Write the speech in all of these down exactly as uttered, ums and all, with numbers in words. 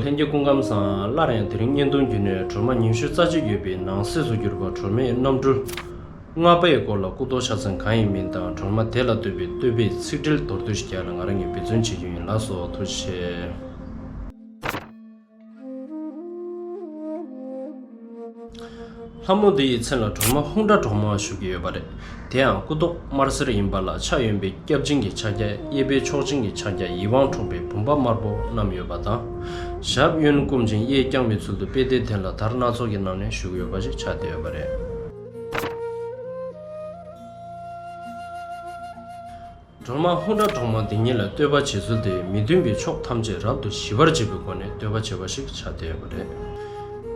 ལྷན་རྒྱས་སྐུ་ཁམས་བཟང་། སླར་ཡང་དེ་རིང་བརྙན་ཐུང་བརྒྱུད་ནས་སྒྲོལ་མ་ཉི་ཤུ་རྩ་གཅིག་ཡོད་པའི་ནང་གསེས་སུ་གྱུར་པ་སྒྲོལ་མའི་རྣམ་འཕྲུལ་ལྔ་པའི་སྐོར་ལ་སྐུ་མདོག་ཆ་ཚང་གང་ཡིན་མིན་དང་སྒྲོལ་མ་དེ་ལ་བསྟོད་པའི་བསྟོད་པའི་ཚིག་འགྲེལ་མདོར་བསྡུས་ཤིག་རྒྱག་ལ་ང་རང་གིས་འབད་བརྩོན་བྱེད་རྒྱུ་ཡིན་ལགས་སོ། ཐུགས་རྗེ་ཆེ། ལྷ་མོ་འདི་ཡི་མཚན་ལ་སྒྲོལ་མ་ཧཱུྃ་སྒྲ་སྒྲོག་མ་ཞུ་གི་ཡོད་པ་རེད། དེ་ཡང་སྐུ་མདོག་དམར་སེར་ཡིན་པ་ལ་ཕྱག་གཡོན་པའི་སྐྱབས་སྦྱིན་གྱི་ཕྱག་རྒྱ། གཡས་པའི་མཆོག་སྦྱིན་གྱི་ཕྱག་རྒྱ། ཡིད་དབང་འཕྲོག་པའི་བུམ་པ་དམར་པོ་བསྣམས་ཡོད་པ་དང་། ཞབས་གཡོན་བསྐུམ་ཞིང་གཡས་བརྐྱང་བའི་ཚུལ་དུ་པད་ཟླའི་གདན་ལ་དར་སྣ་ཚོགས་ཀྱི་ནང་ནས་བཞུགས་ཡོད་པ་ཞིག་ཆགས་བསྡད་ཡོད་པ་རེད། སྒྲོལ་མ་ཧཱུྃ་སྒྲ་སྒྲོག་མ་འདི་ཉིད་ལ་བསྟོད་པ་བྱེད་ཚུལ་དེ་མི་མཐུན་པའི་ཕྱོགས་ཐམས་ཅད་རབ་ཏུ་ཞི་བར་བྱེད་པའི་སྒོ་ནས་བསྟོད་པ་བྱེད་པ་ཞིག་ཆགས་བསྡད་ཡོད་པ་རེད།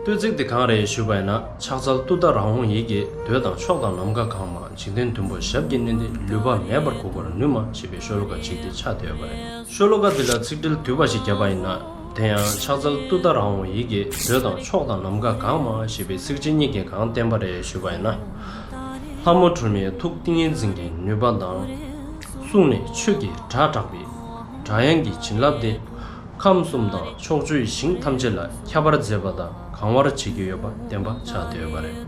བསྟོད་ཚིག་དེ་གང་རེད་ཞུས་པ་ཡིན་ན། ཕྱག་འཚལ་ཏུཏྟཱ་ར་ཧཱུྃ་ཡི་གེ། འདོད་དང་ཕྱོགས་དང་ནམ་མཁའ་གང་མ། འཇིག་རྟེན་བདུན་པོ་ཞབས་ཀྱིས་མནན་ཏེ། ལུས་པ་མེད་པར་འགུགས་པར་ནུས་མ། ཞེས་པའི་ཤོ་ལོ་ཀ་ཅིག་དེ་ཆགས་བསྡད་ཡོད་པ་རེད། ཤོ་ལོ་ཀ་འདི་ལ་ཚིག་འགྲེལ་བསྡུས་པ་ཞིག་བརྒྱབ་པ་ཡིན་ན། དེ་ཡང་ཕྱག་འཚལ་ཏུཏྟཱ་ར་ཧཱུྃ་ཡི་གེ། འདོད་དང་ཕྱོགས་དང་ནམ་མཁའ་གང་མ། ཞེས་པའི་ཚིགས་བཅད་གཉིས་ཀྱིས་གང་བསྟན་པ་རེད་ཞུས་པ་ཡིན་ན། ལྷ་མོ་སྒྲོལ་མའི་ཐུགས་ཏིང་ངེ་འཛིན་གྱི་ནུས་པ་དང་། གསུང་ནས་ཆོས་ཀྱི་སྒྲ་བསྒྲགས་པའི་སྒྲ་དབྱངས་ཀྱི་བྱིན་རླབས་དེ། ཁམས་གསུམ་དང་ཕྱོགས་བཅུའི་ཞིང་ཐམས་ཅད་ལ་ཁྱབ་པར་མཛད་པ་དང་གང་བར་བྱེད་ཀྱི་ཡོད་པ་བསྟན་པ་ཆགས་བསྡད་ཡོད་པ་རེད།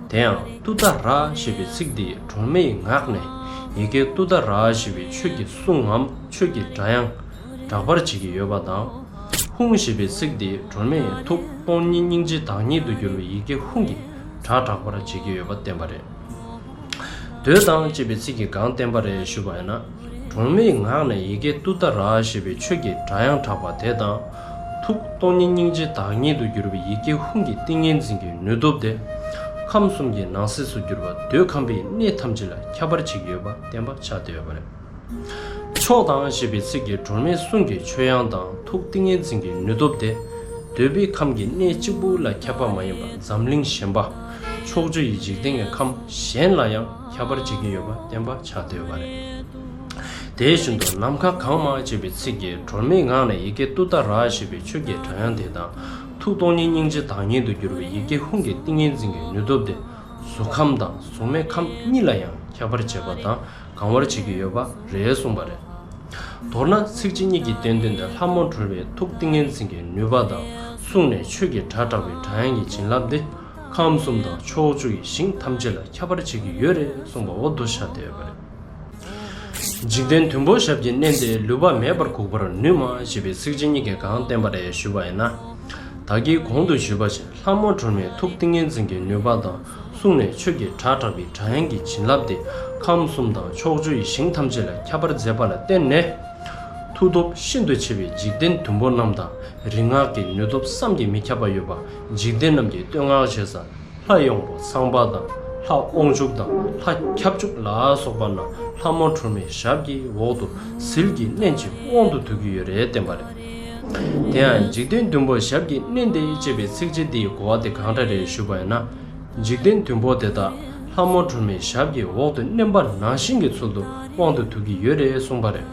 དེ་ཡང་ཏུཏྟཱ་ར་ཞེས་པའི་ཚིག་འདིས་སྒྲོལ་མའི་ངག་ནས་ཡི་གེ་ཏུཏྟཱ་ར་ཞེས་པའི་ཆོས་ཀྱི་གསུང་ངམ་ཆོས་ཀྱི་སྒྲ་དབྱངས་བསྒྲགས་པར་བྱེད་ཀྱི་ཡོད་པ་དང་། ཧཱུྃ་ཞེས་པའི་ཚིག་འདིས་སྒྲོལ་མའི་ཐུགས་སྟོང་ཉིད་སྙིང་རྗེ་བདག་ཉིད་དུ་གྱུར་པའི་ཡི་གེ་ཧཱུྃ་གི་སྒྲ་བསྒྲགས་པར་བྱེད་ཀྱི་ཡོད་པ་བསྟན་པ་རེད། འདོད་དང་ཅེས་པའི་ཚིག་གིས་གང་བསྟན་པ་རེད་ཞུས་པ་ཡིན་ན། སྒྲོལ་མའི་ངག་ནས་ཡི་གེ་ཏུཏྟཱ་ར་ཞེས་པའི་ཆོས་ཀྱི་སྒྲ་དབྱངས་བསྒྲགས་པ་དེ་དང་། ཐུགས་སྟོང་ཉིད་སྙིང་རྗེ་བདག་ཉིད་དུ་གྱུར་པའི་ཡི་གེ་ཧཱུྃ་གི་ཏིང་ངེ་འཛིན་གྱི་ནུས་སྟོབས་དེ། ཁམས་གསུམ་གྱི་ནང་གསེས་སུ་གྱུར་པ་འདོད་ཁམས་པའི་གནས་ཐམས་ཅད་ལ་ཁྱབ་པར་བྱེད་ཀྱི་ཡོད་པ་བསྟན་པ་ཆགས་བསྡད་ཡོད་པ་རེད། མཆོག་དང་ཞེས་པའི་ཚིག་གིས་སྒྲོལ་མའི་གསུང་གི་ཆོས་དབྱངས་དང་ཐུགས་ཏིང་ངེ་འཛིན་གྱི་ནུས་སྟོབས་དེ། འདོད་པའི་ཁམས་ཀྱི་གནས་གཅིག་པུ་ལ་ཁྱབ་པ་མ་ཡིན་པར་འཛམ་གླིང་གཞན་པ། ཕྱོགས་བཅུ་ཡི་འཇིག་རྟེན་གྱི་ཁམས་གཞན་ལ་ཡང་ཁྱབ་པར་བྱེད་ཀྱི་ཡོད་པ་བསྟན་པ་ཆགས་བསྡད་ཡོད་པ་རེད། དེ་བཞིན་དུ་ནམ་མཁའ་གང་མ་ཅེས་པའི་ཚིག་གིས་སྒྲོལ་མའི་ངག་ནས་ཡི་གེ་ཏུཏྟཱ་ར་ཞེས་པའི་ཆོས་ཀྱི་སྒྲ་དབྱངས་དེ་དང་། ཐུགས་སྟོང་ཉིད་སྙིང་རྗེ་བདག་ཉིད་དུ་གྱུར་པའི་ཡི་གེ་ཧཱུྃ་གི་ཏིང་ངེ་འཛིན་གྱི་ནུས་སྟོབས་དེ། གཟུགས་ཁམས་དང་གཟུགས་མེད་ཁམས་གཉིས་ལ་ཡང་ཁྱབ་པར་བྱེད་པ་དང་གང་བར་བྱེད་ཀྱི་ཡོད་པ་རེད་གསུངས་པ་རེད། མདོར་ན་ཚིགས་བཅད་གཉིས་ཀྱི་བསྟན་དོན་དེ་ལྷ་མོ་སྒྲོལ་བའི་ཐུགས་ཏིང་ངེ་འཛིན་གྱི་ནུས་པ་དང་གསུང་ནས་ཆོས་ཀྱི་སྒྲ་བསྒྲགས་པའི་སྒྲ་དབྱངས་ཀྱི་བྱིན་རླབས་དེ་ཁམས་གསུམ་དང་ཕྱོགས་བཅུ་ཡི་ཞིང་ཐམས་ཅད་ལ་ཁྱབ་པར་བྱེད་ཀྱི་ཡོད་རེད་གསུངས་པ་འོ་དེ་ཆགས་བསྡད་ཡོད་པ་རེད། འཇིག་རྟེན་བདུན་པོ་ཞབས་ཀྱིས་མནན་ཏེ་ལུས་པ་མེད་པར་འགུགས་པར་ནུས་མ་ཞེས་པའི་ཚིགས་བཅད་གཉིས་ཀྱིས་གང་བསྟན་པ་རེད་ཞུས་པ་ཡིན་ན། ད་གིན་གོང་དུ་ཞུས་པ་བཞིན་ལྷ་མོ་སྒྲོལ་མའི་ཐུགས་ཏིང་ངེ་འཛིན་གྱི་ནུས་པ་དང་གསུང་ནས་ཆོས་ཀྱི་སྒྲ་བསྒྲགས་པའི་སྒྲ་དབྱངས་ཀྱི་བྱིན་རླབས་དེ་ཁམས་གསུམ་དང་ཕྱོགས་བཅུའི་ཞིང་ཐམས་ཅད་ལ་ཁྱབ་པར་མཛད་པ་ལ་བརྟེན་ནས། མཐུ་སྟོབས་ཤིན་ཏུ་ཆེ་བའི་འཇིག་རྟེན་བདུན་པོ་རྣམས་དང་རིག་སྔགས་ཀྱི་ནུས་སྟོབས་བསམ་གྱིས་མི་ཁྱབ་པ་ཡོད་པ་འཇིག་རྟེན་རྣམས་ཀྱིས་བསྟོད་བསྔགས་བྱེད་ས། ལྷ་ཡོངས་པོ་ཚངས་པ་དང་ལྷ་དབང་ཕྱུག་དང་ལྷ་ཁྱབ་འཇུག་ལ་སོགས་པ་རྣམས་ལྷ་མོ་སྒྲོལ་མའི་ཞབས་ཀྱི་འོག་ཏུ་ཟིལ་གྱིས་མནན་ཅིང་དབང་དུ་བསྡུ་གི་ཡོད་རེད་བསྟན་པ་རེད། དེ་ཡང་འཇིག་རྟེན་བདུན་པོ་ཞབས་ཀྱིས་མནན་ཏེ་ཅེས་པའི་ཚིགས་བཅད་འདིའི་གོ་བ་དེ་གང་འདྲ་རེད་ཞུས་པ་ཡིན་ན། འཇིག་རྟེན་བདུན་པོ་དེ་དག་ལྷ་མོ་སྒྲོལ་མའི་ཞབས་ཀྱི་འོག་ཏུ་མནན་པ་ནང་བཞིན་གྱི་ཚུལ་དུ་དབང་དུ་བསྡུ་གི་ཡོད་རེད་གསུངས་པ་རེད།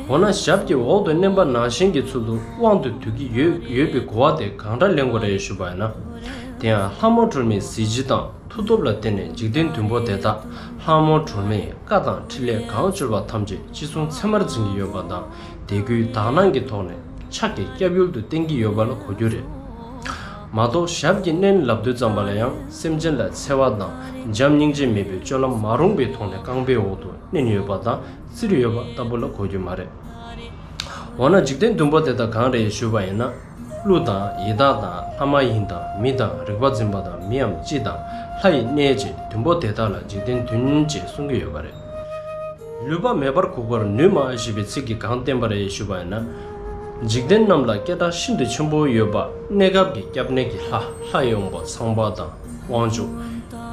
འོ་ན་ཞབས་ཀྱི་འོག་ཏུ་མནན་པ་ནང་བཞིན་གྱི་ཚུལ་དུ་དབང་དུ་བསྡུ་གི་ཡོད་ཡོད་པའི་གོ་བ་དེ་གང་འདྲ་ལེན་དགོས་རེད་ཞུས་པ་ཡིན་ན། དེ་ཡང་ལྷ་མོ་སྒྲོལ་མའི་གཟི་བརྗིད་དང་མཐུ་སྟོབས་ལ་བརྟེན་ནས་འཇིག་རྟེན་བདུན་པོ་དེ་དག་ལྷ་མོ་སྒྲོལ་མའི་བཀའ་དང་ཕྲིན་ལས་གང་བཅོལ་བ་ཐམས་ཅད་ཅི་གསུང་ཚད་མར་འཛིན་གྱི་ཡོད་པ་དང་དད་གུས་དག་སྣང་གི་ཐོག་ནས་ཕྱག་གི་སྐྱབས་ཡུལ་དུ་བསྟེན་གྱི་ཡོད་པ་ལ་གོ་རྒྱུ་རེད། མ་གཏོགས་ཞབས་ཀྱིས་མནན་ལབ་དུས་ཙམ་པ་ལ་ཡང་སེམས་ཅན་ལ་འཚེ་བ་དང་བྱམས་སྙིང་རྗེ་མེད་པའི་སྤྱོད་ལམ་མ་རུངས་པའི་ཐོག་ནས་རྐང་པའི་འོག་ཏུ་མནན་ཡོད་པ་དང་། བཙིར་ཡོད་པ་ལྟ་བུ་ལ་གོ་རྒྱུ་མ་རེད། འོ་ན་འཇིག་རྟེན་བདུན་པོ་དེ་དག་གང་རེད་ཞུས་པ་ཡིན་ན། ཀླུ་དང་ཡི་དྭགས་དང་ལྷ་མ་ཡིན་དང་མི་དང་རིག་པ་འཛིན་པ་དང་མིའམ་ཅི་དང་ལྷ་ཡི་གནས་བཅས་བདུན་པོ་དེ་དག་ལ་འཇིག་རྟེན་བདུན་ཅེས་གསུང་གི་ཡོད་པ་རེད། ལུས་པ་མེད་པར་འགུགས་པར་ནུས་མ་ཞེས་པའི་ཚིག་གིས་གང་བསྟན་པ་རེད་ཞུས་པ་ཡིན་ན། འཇིག་རྟེན་རྣམས་ལ་སྐད་གྲགས་ཤིན་ཏུ་ཆེན་པོ་ཡོད་པ་གནས་སྐབས་ཀྱི་སྐྱབས་གནས་ཀྱི་ལྷ་ལྷ་ཡི་དབང་པོ་ཚངས་པ་དང་། དབང་ཕྱུག་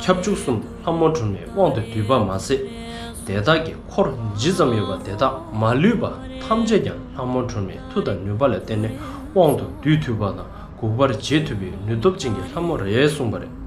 ཁྱབ་འཇུག་གསུམ་ལྷ་མོ་སྒྲོལ་མའི་དབང་དུ་བསྡུས་པ་མ་ཟད། དེ་དག་གི་འཁོར་ཇི་ཙམ་ཡོད་པ་དེ་དག་མ་ལུས་པ་ཐམས་ཅད་ཀྱང་ལྷ་མོ་སྒྲོལ་མའི་མཐུ་དང་ནུས་པ་ལ་བརྟེན་ནས་དབང་དུ་བསྡུས་ཐུབ་པ་དང་འགུགས་པར་བྱེད་ཐུབ་པའི་ནུས་སྟོབས་ཅན་གྱི་ལྷ་མོ་རེད་གསུངས་པ་རེད།